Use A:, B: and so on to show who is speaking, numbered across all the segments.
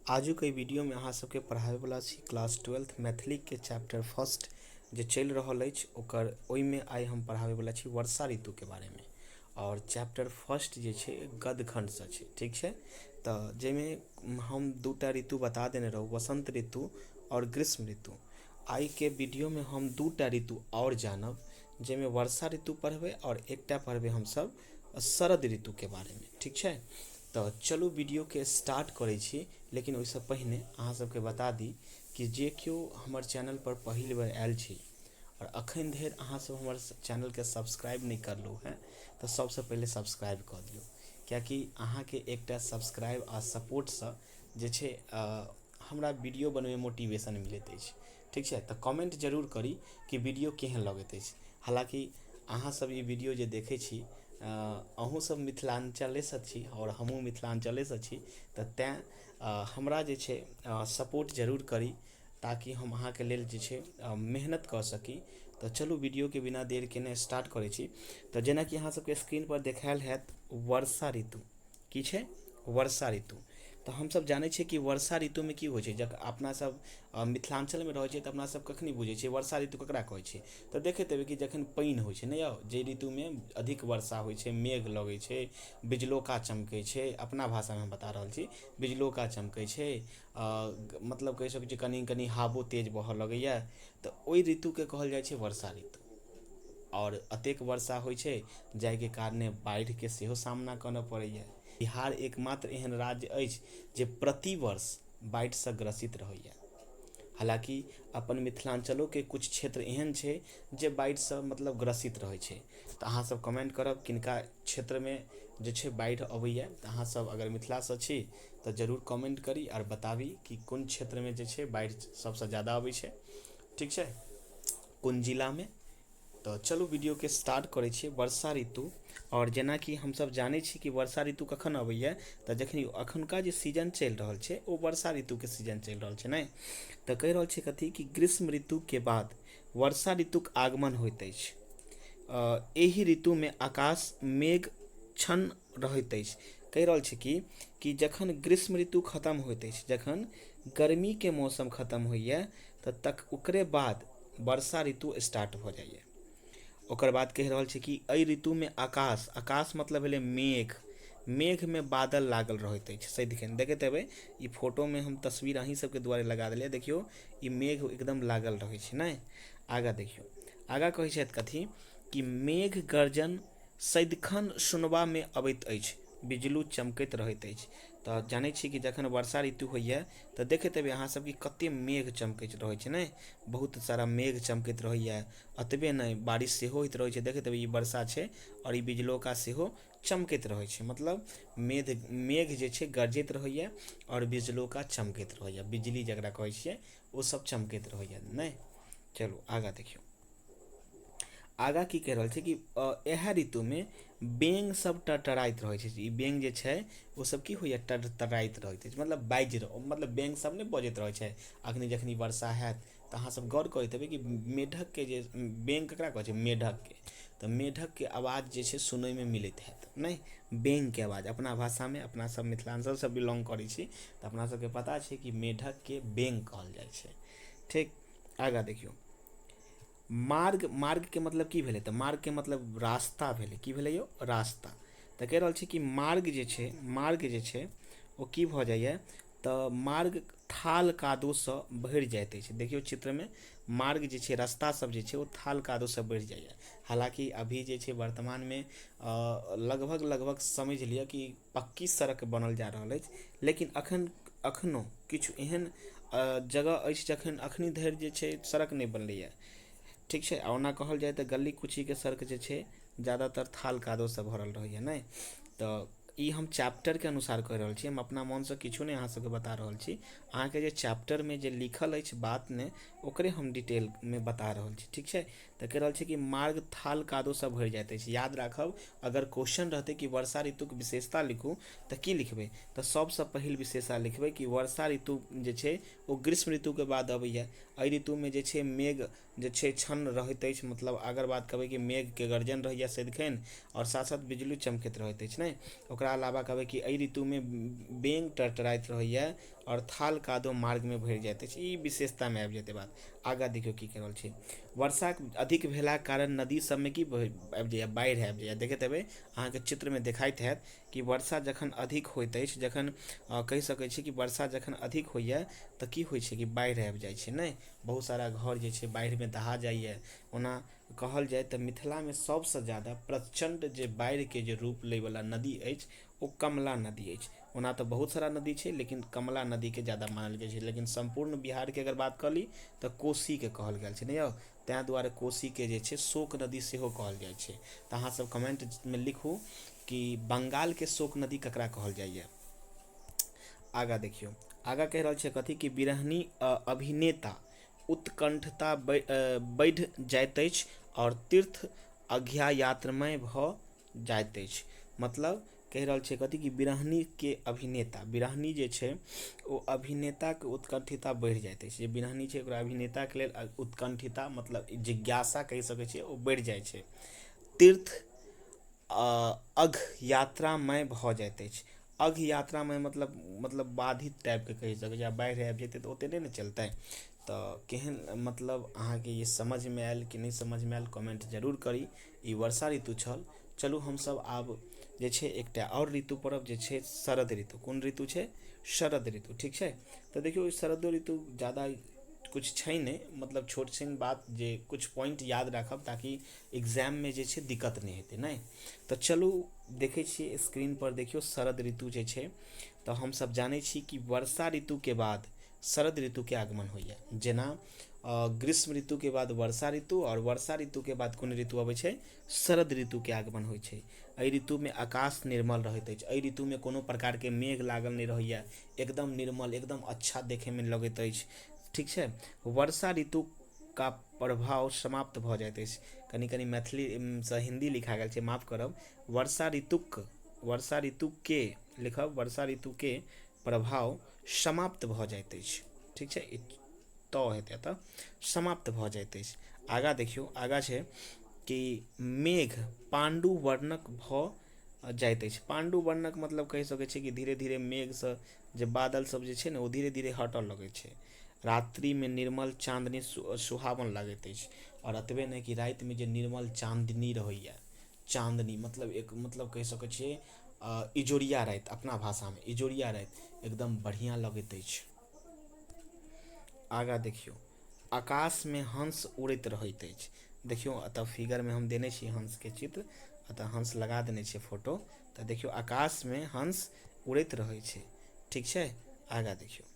A: आजुक एहि वीडियोमे अहाँ सबके पढ़ाबैवला छी क्लास ट्वेल्थ मैथिलीके चैप्टर फर्स्ट जे चलि रहल अछि ओकर ओहिमे आइ हम पढ़ाबैवला छी वर्षा ऋतुके बारेमे। आओर चैप्टर फर्स्ट जे छै गद्य खण्डसँ छै, ठीक छै। तऽ जाहिमे हम दूटा ऋतु बता देने रहौँ, वसन्त ऋतु आओर ग्रीष्म ऋतु। आइके वीडियोमे हम दूटा ऋतु आओर जानब, जाहिमे वर्षा ऋतु पढ़बै आओर एकटा पढ़बै हमसब शरद ऋतुके बारेमे, ठीक छै। तऽ चलू वीडियोके स्टार्ट करै छी, लेकिन ओहिसँ पहिने अहाँ सबके बता दी कि जे केओ हमर चैनलपर पहिल बेर आयल छी आओर अखन धरि अहाँ सब हमर चैनलके सब्सक्राइब नहि करलहुँ हेँ तऽ सबसँ पहिले सब्सक्राइब कऽ दियौ, किएकि अहाँके एकटा सब्सक्राइब आ सपोर्टसँ जे छै हमरा वीडियो बनबैमे मोटिवेशन मिलैत अछि, ठीक छै। तऽ कमेंट जरूर करी कि वीडियो केहन लगैत अछि। हालाँकि अहाँसभ ई वीडियो जे देखै छी, अहूँसभ मिथिलाञ्चलेसँ छी आओर हमहूँ मिथिलाञ्चलेसँ छी, तऽ तैँ हमरा जे छै सपोर्ट जरूर करी ताकि हम अहाँके लेल जे छै मेहनत कऽ सकी। तऽ चलू वीडियोके बिना देर केने स्टार्ट करै छी। तऽ जेनाकि अहाँ सबके स्क्रीनपर देखायल हैत, वर्षा ऋतु की छै? वर्षा ऋतु। तऽ हमसभ जानै छियै कि वर्षा ऋतुमे की होइ छै। जब अपना सब मिथिलाञ्चलमे रहै छियै तऽ अपना सब कखनी बुझै छियै वर्षा ऋतु ककरा कहै छै? तऽ देखैत हेबै कि जखन पानि होइ छै ने यौ, जाहि ऋतुमे अधिक वर्षा होइ छै, मेघ लगै छै, बिजलोका चमकै छै, अपना भाषामे हम बता रहल छी, बिजलोका चमकै छै, मतलब कहि सकै छी कनि कनि हवो तेज बहऽ लगैए, तऽ ओहि ऋतुके कहल जाइ छै वर्षा ऋतु। आओर एतेक वर्षा होइ छै जाहिके कारणे बाढ़िके सेहो सामना करऽ पड़ैए। बिहार एकमात्र एहन राज्य अछि जे प्रतिवर्ष बाढ़िसँ ग्रसित रहैए। हालाँकि अपन मिथिलाञ्चलोके किछु क्षेत्र एहन छै जे बाढ़िसँ मतलब ग्रसित रहै छै। तऽ अहाँसभ कमेंट करब किनका क्षेत्रमे जे छै बाढ़ि अबैए। तऽ अहाँसभ अगर मिथिलासँ छी तऽ जरूर कमेंट करी आओर बताबी कि कोन क्षेत्रमे जे छै बाढ़ि सभसँ ज्यादा अबै छै, ठीक छै, कोन जिलामे। तऽ चलू वीडियोके स्टार्ट करै छियै वर्षा ऋतु। आओर जेनाकि हमसभ जानै छी कि वर्षा ऋतु कखन अबैए, तऽ जखन एखुनका जे सीजन चलि रहल छै ओ वर्षा ऋतुके सीजन चलि रहल छै ने। तऽ कहि रहल छै कथी कि ग्रीष्म ऋतुके बाद वर्षा ऋतुक आगमन होइत अछि। एहि ऋतुमे आकाश मेघ छन्न रहैत अछि। कहि रहल छै कि जखन ग्रीष्म ऋतु खतम होइत अछि, जखन गर्मीके मौसम खतम होइए, तऽ तक ओकरे बाद वर्षा ऋतु स्टार्ट भऽ जाइए। ओकर बाद कहि रहल छै कि एहि ऋतुमे आकाश, आकाश मतलब भेलै मेघ, मेघमे बादल लागल रहैत अछि सदिखन। देखैत हेबै ई फोटोमे हम तस्वीर अहीं सबके दुआरे लगा देलियै, देखियौ ई मेघ एकदम लागल रहै छै ने। आगाँ देखियौ, आगाँ कहै छथि कथी कि मेघ गर्जन सदिखन सुनबामे अबैत अछि, बिजलू चमकैत रहैत अछि। तऽ जानै छी कि जखन वर्षा ऋतु होइए तऽ देखैत हेबै अहाँ सब कि कते मेघ चमकैत रहै छै ने, बहुत सारा मेघ चमकैत रहैए। एतबे नहि, बारिश सेहो होइत रहै छै। देखैत हेबै ई वर्षा छै आओर ई बिजलौका सेहो चमकैत रहै छै, मतलब मेघ मेघ जे छै गरजैत रहैए आओर बिजलौका चमकैत रहैए, बिजली जकरा कहै छियै ओ सब चमकैत रहैए नहि। चलू आगाँ देखियौ, आगाँ की कहि रहल छै कि इएह ऋतुमे बेंग सब टरटराइत रहै छै। ई बेंग जे छै ओ सब की होइए, टरटराइत रहैत अछि, मतलब बाजि मतलब बेंग सब नहि बजैत रहै छै। अखनी जखनी वर्षा हैत तऽ अहाँ सब गौर करैत हेबै कि मेढकके जे बेंग ककरा कहै छै, मेढकके, तऽ मेढकके आवाज जे छै सुनैमे मिलैत हैत नहि, बेंगके आवाज। अपना भाषामे अपना सब मिथिलाञ्चलसँ बिलोंग करै छी तऽ अपना सबके पता छै कि मेढकके बेंग कहल जाइ छै, ठीक। आगाँ देखियौ, मार्ग, मार्गके मतलब की भेलै, तऽ मार्गके मतलब रास्ता भेलै। की भेलै यौ? रास्ता। तऽ कहि रहल छी कि मार्ग जे छै, मार्ग जे छै ओ की भऽ जाइए, तऽ मार्ग थाल कादोसँ भरि जाइत अछि। देखियौ चित्रमे मार्ग जे छै, रास्ता सब जे छै ओ थाल कादोसँ भरि जाइए। हालाँकि अभी जे छै वर्तमानमे लगभग लगभग समझि लिअ कि पक्की सड़क बनल जा रहल अछि, लेकिन अखन अखनो किछु एहन जगह अछि जखन अखनी धरि जे छै सड़क नहि बनलैए, ठीक छै। आ ओना कहल जाय तऽ गली कूचीके सड़क जे छै ज्यादातर थाल कादोसँ भरल रहैए नहि। तऽ ई हम चैप्टरके अनुसार कहि रहल छी, हम अपना मोनसँ किछु नहि अहाँ सबके बता रहल छी। अहाँके जे चैप्टरमे जे लिखल अछि बात ने, ओकरे हम डिटेलमे बता रहल छी, ठीक छै। तऽ कहि रहल छै कि मार्ग थाल कादोसँ भरि जाइत अछि। याद राखब, अगर क्वेश्चन रहतै कि वर्षा ऋतुके विशेषता लिखू तऽ की लिखबै, तऽ सबसँ पहिल विशेषता लिखबै कि वर्षा ऋतु जे छै ओ ग्रीष्म ऋतुके बाद अबैए। एहि ऋतुमे जे छै मेघ जे छै छन्न रहैत अछि, मतलब अगर बात कहबै कि मेघके गर्जन रहैए सदिखन आओर साथ साथ बिजली चमकैत रहैत अछि ने। ओकरा अलावा कहबै कि एहि ऋतुमे बेंग टरटराइत रहैए आओर थाल कादो मार्गमे भरि जाइत अछि। ई विशेषतामे आबि जेतै बात। आगाँ देखियौ की कहि रहल छै। वर्षा अधिक भेलाक कारण नदी सबमे की आबि जाइए? बाढ़ि आबि जाइए। देखैत हेबै, अहाँके चित्रमे देखाइत हैत कि वर्षा जखन अधिक होइत अछि, जखन कहि सकै छी कि वर्षा जखन अधिक होइए तऽ की होइ छै कि बाढ़ि आबि जाइ छै ने, बहुत सारा घर जे छै बाढ़िमे दहा जाइए। ओना कहल जाय तऽ मिथिलामे सबसँ ज्यादा प्रचण्ड जे बाढ़िके जे रूप लैवला नदी अछि ओ कमला नदी अछि। ओना तऽ बहुत सारा नदी छै, लेकिन कमला नदीके ज्यादा मानल गेल छै। लेकिन सम्पूर्ण बिहारके अगर बात कऽ ली तऽ कोसीके कहल गेल छै ने यौ, ताहि दुआरे कोसीके जे छै शोक नदी सेहो कहल जाइ छै। तऽ अहाँसभ कमेंटमे लिखू कि बंगालके शोक नदी ककरा कहल जाइए। आगाँ देखियौ, आगाँ कहि रहल छै कथी कि विरहनी अभिनेता उत्कण्ठता बढ़ि जाइत अछि आओर तीर्थ अघ्यायात्रमय भऽ जाइत अछि। मतलब कहि रहल छै कथी कि विरहनीके अभिनेता, विरहनी जे छै ओ अभिनेताके उत्कण्ठिता बढ़ि जाइत अछि। जे विरहनी छै ओकरा अभिनेताके लेल उत्कण्ठिता मतलब जिज्ञासा कहि सकै छियै, ओ बढ़ि जाइ छै। तीर्थ अघ यात्रामय भऽ जाइत अछि। अघ यात्रामय मतलब बाधित टाइपके कहि सकै छियै। आब बाढ़ि आबि जेतै तऽ ओतेक नहि ने चलतै। तऽ केहन मतलब अहाँके ई समझमे आयल कि नहि समझमे आयल, कमेंट जरूर करी। ई वर्षा ऋतु छल। चलू हमसभ आब जे छै एकटा आओर ऋतु पढ़ब जे छै शरद ऋतु। कोन ऋतु छै? शरद ऋतु। ठीक छै, तऽ देखियौ शरदो ऋतु ज्यादा किछु छै नहि, मतलब छोट छिन बात जे किछु पॉइंट याद राखब ताकि एग्जाममे जे छै दिक्कत नहि हेतै। नहि तऽ चलू देखै छियै स्क्रीन पर। देखियौ शरद ऋतु जे छै तऽ हमसभ जानै छी कि वर्षा ऋतुके बाद शरद ऋतुके आगमन होइए। जेना ग्रीष्म ऋतुके बाद वर्षा ऋतु आओर वर्षा ऋतुके बाद कोन ऋतु अबै छै? शरद ऋतुके आगमन होइ छै। एहि ऋतुमे आकाश निर्मल रहैत अछि। एहि ऋतुमे कोनो प्रकारके मेघ लागल नहि रहैए, एकदम निर्मल, एकदम अच्छा देखैमे लगैत अछि। ठीक छै, वर्षा ऋतु का प्रभाव समाप्त भऽ जाइत अछि। कनि कनि मैथिलीसँ हिन्दी लिखा गेल छै, माफ करब। वर्षा ऋतुक, वर्षा ऋतुके लिखब, वर्षा ऋतुके प्रभाव समाप्त भऽ जाइत अछि। ठीक छै, तऽ हेतै एतऽ समाप्त भऽ जाइत अछि। आगाँ देखियौ, आगाँ छै कि मेघ पाण्डु वर्णक भऽ जाइत अछि। पाण्डु वर्णक मतलब कहि सकै छियै कि धीरे धीरे मेघसँ जे बादल सब जे छै ने ओ धीरे धीरे हटऽ लगै छै। रात्रिमे निर्मल चाँदनी सुहावन लगैत अछि। आओर एतबे नहि कि रातिमे जे निर्मल चाँदनी रहैए, चाँदनी मतलब एक मतलब कहि सकै छियै इजोरिया राति, अपना भाषामे इजोरिया राति एकदम बढ़िआँ लगैत अछि। आगाँ देखियौ, आकाशमे हंस उड़ैत रहैत अछि। देखियौ एतऽ फिगरमे हम देने छी हंसके चित्र, एतऽ हंस लगा देने छियै फोटो। तऽ देखियौ आकाशमे हंस उड़ैत रहै छै। ठीक छै, आगाँ देखियौ,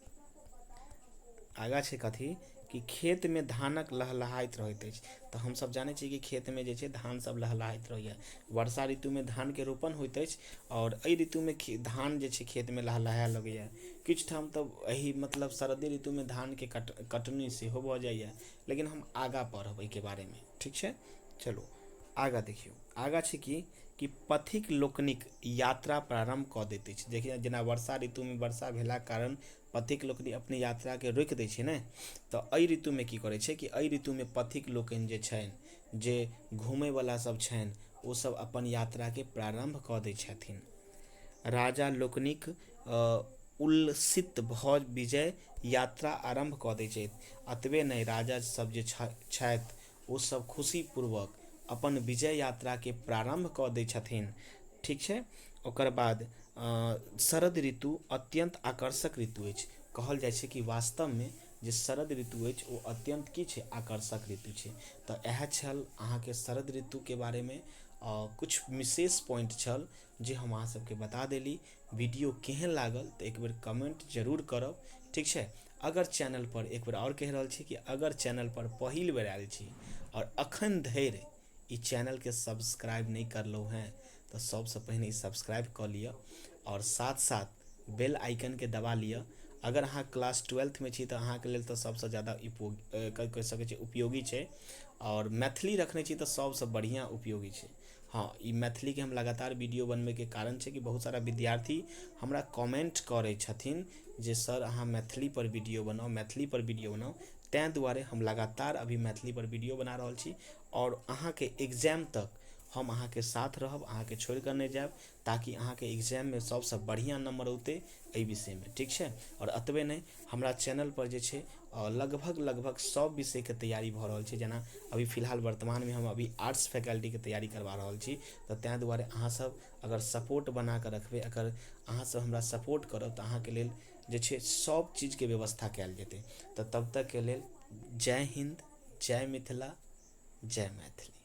A: आगाँ छै कथी कि खेतमे धानक लहलहाइत रहैत अछि। तऽ हमसभ जानै छी कि खेतमे जे छै धान सब लहलहाइत रहैए। वर्षा ऋतुमे धानके रोपण होइत अछि आओर एहि ऋतुमे धान जे छै खेतमे लहलहाए लगैए। किछु ठाम तऽ एहि मतलब शरदे ऋतुमे धानके कटनी सेहो भऽ जाइए, लेकिन हम आगाँ पढ़ब एहिके बारेमे। ठीक छै, चलू आगाँ देखियौ, आगाँ छै कि पथिक लोकनिक यात्रा प्रारम्भ कऽ दैत अछि। देखियौ जेना वर्षा ऋतुमे वर्षा भेलाक कारण पथिक लोकनि अपने यात्राके रोकि दै छै ने, तऽ एहि ऋतुमे की करै छै कि एहि ऋतुमे पथिक लोकनि जे छनि, जे घूमयवला सब छनि, ओसब अपन यात्राके प्रारम्भ कऽ दै छथिन। राजा लोकनिक उल्लसित भऽ विजय यात्रा आरम्भ कऽ दै छथि। एतबे नहि, राजा सब जे छथि ओसब खुशीपूर्वक अपन विजय यात्राके प्रारम्भ कऽ दै छथिन। ठीक छै, ओकर बाद शरद ऋतु अत्यन्त आकर्षक ऋतु अछि। कहल जाइ छै कि वास्तवमे जे शरद ऋतु अछि ओ अत्यन्त की छै? आकर्षक ऋतु छै। तऽ इएह छल अहाँके शरद ऋतुके बारेमे किछु विशेष पॉइंट छल जे हम अहाँ सबके बता देली। वीडियो केहन लागल तऽ एक बेर कमेंट जरूर करब। ठीक छै, अगर चैनल पर एक बेर आओर कहि रहल छी कि अगर चैनल पर पहिल बेर आयल छी आओर अखन धरि ई चैनलके सब्सक्राइब नहि करलहुँ हेँ तऽ सबसँ पहिने ई सब्सक्राइब कऽ लिअ आओर साथ साथ बेल आइकनके दबा लिअ। अगर अहाँ क्लास ट्वेल्थमे छी तऽ अहाँके लेल तऽ सबसँ ज्यादा कहि सकै छी उपयोगी छै, आओर मैथिली रखने छी तऽ सबसँ बढ़िआँ उपयोगी छै। हँ, ई मैथिलीके हम लगातार वीडियो बनबैके कारण छै कि बहुत सारा विद्यार्थी हमरा कमेंट करै छथिन जे सर अहाँ मैथिली पर वीडियो बनाउ, मैथिली पर वीडियो बनाउ। ताहि दुआरे हम लगातार अभी मैथिली पर वीडियो बना रहल छी आओर अहाँके एग्जाम तक हम अहाँके साथ रहब, अहाँके छोड़ि कऽ नहि जायब, ताकि अहाँके एग्जाममे सभसँ बढ़िआँ नम्बर औतै एहि विषयमे, ठीक छै? आओर एतबे नहि, हमरा चैनलपर जे छै लगभग लगभग सभ विषयके तैयारी भऽ रहल छै। जेना अभी फिलहाल वर्तमानमे हम अभी आर्ट्स फैकल्टीके तैयारी करबा रहल छी। तऽ ताहि दुआरे अहाँसभ अगर सपोर्ट बना कऽ रखबै, अगर अहाँसभ हमरा सपोर्ट करब, तऽ अहाँके लेल जे छै सभ चीजके व्यवस्था कयल जेतै। तऽ तब तकके लेल जय हिन्द, जय मिथिला, जय मैथिली।